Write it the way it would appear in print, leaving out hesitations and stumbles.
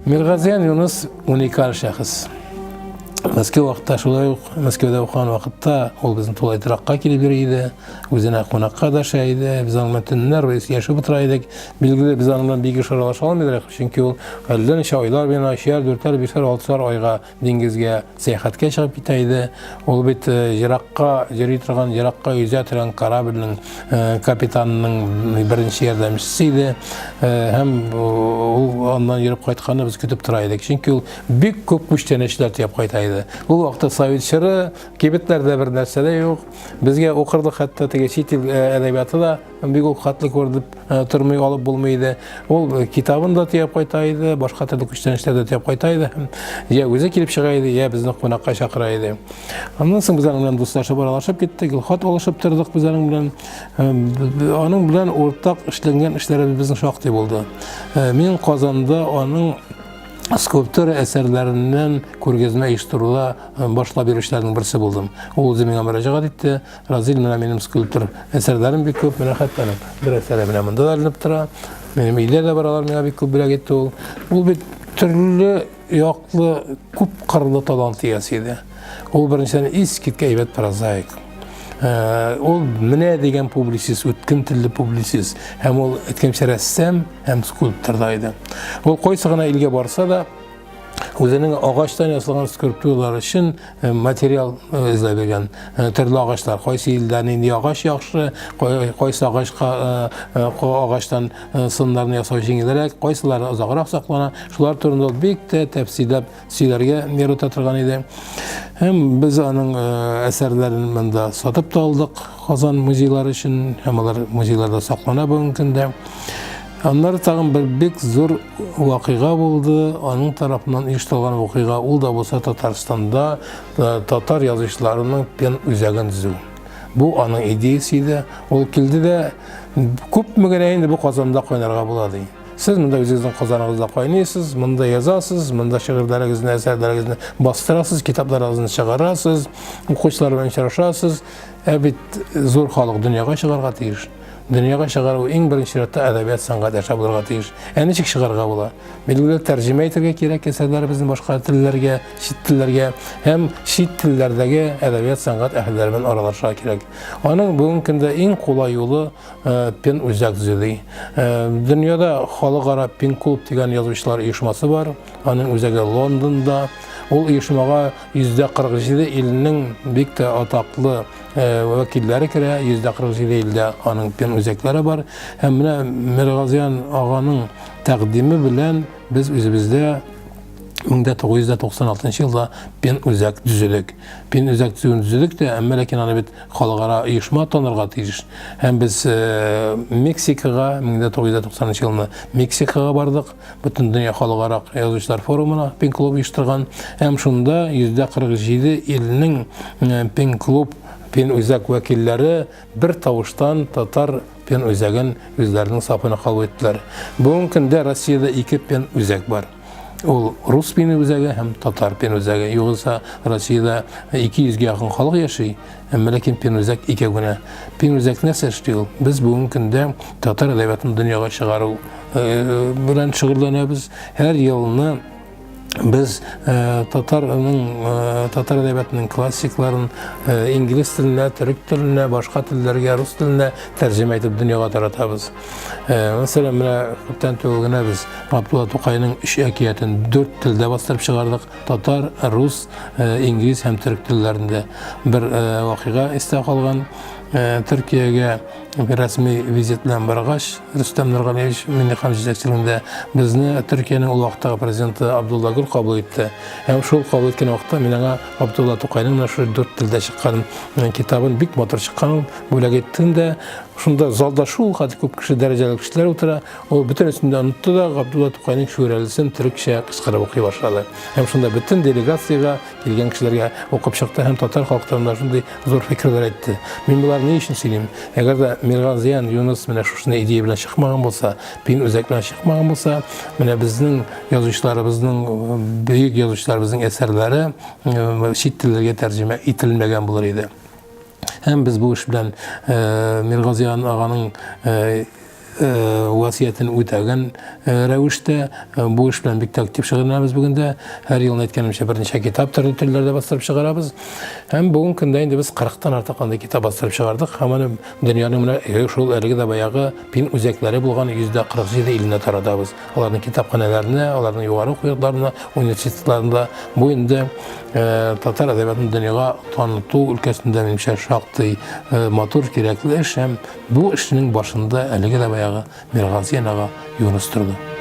Миргазиян Юныс уникаль шәхес. Мәскәү вакытта шулай ук Мәскәүдә укыган вакытта ул безнең тулай торакка килеп йөри иде, үзенә кунакка дәшә иде, без аның белән төннәр буе сөйләшеп утыра идек. Билгеле, без аның белән бик еш аралаша алмый идек, чөнки ул әллә ничә айлар буена, өчәр, дүртәр, бишәр, алтышар айга диңгезгә сәяхәткә чыгып китә иде. Ул бит э, еракка йөри торган, еракка йөзә торган корабльнең э, капитанының беренче ярдәмчесе иде. Э, һәм ул аннан йөреп кайтканны без көтеп тора идек. Чөнки ул бик күп күчтәнәчләр төяп кайта иде. Ул вакытта совет чоры, кибетләрдә бер нәрсә дә юк. Безгә укырлык хәтта теге чит ил әдәбияты да бик ул хатлы күренеп э, тормый алып булмый иде. Ул э, китабын да төяп кайта иде, башка төрле күчтәнәчләр дә төяп кайта иде. Я үзе килеп чыга иде, я безне кунакка чакыра иде. Аннан соң без аның белән дуслашып аралашып киттек, хат алышып тордык без аның белән. Э, аның белән уртак эшләнгән эшләребез безнең шактый булды. Мин Казанда аның скульптура әсәрләреннән күргәзмә оештыруда башлап йөрүчеләрнең берсе булдым. Ул үзе миңа мөрәҗәгать итте. Разил, менә минем скульптор әсәрләрем бик күп, менә хәтта аның бер әсәре менә монда да эленеп тора. Минем өйдә дә бар, алар миңа бик күп бүләк итте ул. Ул бит төрле яклы, күп кырлы талант иясе иде. Ул беренчедән искиткеч әйбәт прозаик. Э, ул менә дигән публицист, үткен телле публицист. Һәм ул әйткәнчә рәссам һәм скульптор да иде. Ул кайсы гына илгә барса да, үзенең агачтан ясалган скульптуралар өчен э, материал э, эзләп йөргән. Э, төрле агачлар, кайсы илдә нинди агач яхшы, кайсы агачка агачтан сыннарны ясау җиңелрәк, кайсылары озаграк саклана, шулар турында ул бик тә тәфсилләп сөйләргә ярата торган иде. Һәм без аның әсәрләрен монда сатып та алдык Казан музейлары өчен, һәм алар музейларда саклана бүгенге көндә. Аннары тагын бер бик зур вакыйга булды, аның тарафыннан оештырылган вакыйга, ул да булса Татарстанда э, татар язучыларының пен үзәген төзү. Бу аның идеясе иде. Ул килде дә, күпме генә инде бу Казанда кайнарга була ди. Сез монда үзегезнең Казаныгызда кайныйсыз, монда язасыз, монда шигырьләрегезне, әсәрләрегезне бастырасыз, китапларыгызны чыгарасыз, укучылар белән очрашасыз. Ә бит зур халык дөньяга чыгарга тиеш. Дөньяга чыгару иң беренче чиратта әдәбият сәнгать аша булырга тиеш. Ә ничек чыгарга була? Билгеле, тәрҗемә итәргә кирәк әсәрләребезне башка телләргә, чит телләргә һәм чит телләрдәге әдәбият сәнгать әһелләре белән аралашырга кирәк. Аның бүгенге көндә иң кулай юлы э, пен үзәк төзү ди. Э, дөньяда халыкара пен-клуб дигән язучылар оешмасы бар. Аның үзәге Лондонда. Ул оешмага 147 илнең бик тә атаклы э, вәкилләре керә, 147 илдә аның пен үзәкләре бар. Һәм менә Миргазиян аганың тәкъдиме белән без үзебездә 1996 елда пен үзәк төзедек. Пен үзәк төзүен төзедек тә, әмма ләкин аны бит халыкара оешма танырга тиеш. Һәм без э, Мексикага 1990 елны Мексикага бардык. Бөтендөнья халыкара язучылар форумына Пен-клуб оештырган һәм шунда 147 илнең э, Пен-клуб, Пен-үзәк вәкилләре бер тавыштан татар Пен-үзәген үзләренең сафына кабул иттеләр. Бүгенге көндә Россиядә ике Пен-үзәк бар. Ул рус Пен-үзәге һәм татар Пен-үзәге. Югыйсә Россиядә 200 гә якын халык яши, әмма ләкин Пен-үзәк икәү генә. Пен-үзәк нәрсә эшли ул? Без бүгенге көндә татар әдәбиятын дөньяга чыгару Э, белән шөгыльләнәбез. Һәр елны без э, татарның э, татар әдәбиятының классикларын инглиз теленә, төрек теленә, башка телләргә, рус теленә тәрҗемә итеп дөньяга таратабыз. Мәсәлән, менә күптән түгел генә без Габдулла Тукайның өч әкиятен дүрт телдә бастырып чыгардык. Татар, рус, инглиз һәм төрек телләрендә. Бер вакыйга истә калган. Төркиягә рәсми визит белән баргач, Рөстәм Нургалиевич Миңнеханов җитәкчелегендә безне Төркиянең ул вакыттагы президенты Абдулла Гүл кабул итте. Һәм шул кабул иткән вакытта мин аңа Абдулла Тукайның менә шул дүрт телдә чыккан китабын, бик матур чыккан, бүләк иттем дә. Шунда залда шул хәтле күп кеше, дәрәҗәле кешеләр утыра. Ул бөтенесен дә онытты да Габдулла Тукайның Шүрәлесен төрекчә кычкырып укый башлады. Һәм шунда бөтен делегациягә килгән кешеләргә укып чыкты һәм татар халкы турында шундый зур фикерләр әйтте. Мин боларны ни өчен сөйлим? Әгәр дә Миргазиян Юныс менә шушындый идея белән чыкмаган булса, Пин үзәк белән чыкмаган булса, менә безнең язучыларыбызның, бөек язучыларыбызның әсәрләре э, чит телләргә тәрҗемә ителмәгән булыр иде. Һәм без бу эш белән э, Миргазиян аганың э, васыятен үтәгән рәвештә бу эш белән бик тә актив шөгыльләнәбез бүген дә. Һәр елны әйткәнемчә берничә китап төрле телләрдә бастырып чыгарабыз. Һәм бүгенге көндә инде без 40-тан артык андый китап бастырып чыгардык һәм аны дөньяның менә шул әлеге дә баягы пин үзәкләре булган 147 иленә таратабыз. Аларның китапханәләренә, аларның югары уку йортларына, университетларында бу инде татар әдәбиятын дөньяга таныту өлкәсендә минемчә шактый матур, кирәкле эш һәм бу эшнең башында әлеге дә баягы Миргазиян ага Юныс торды.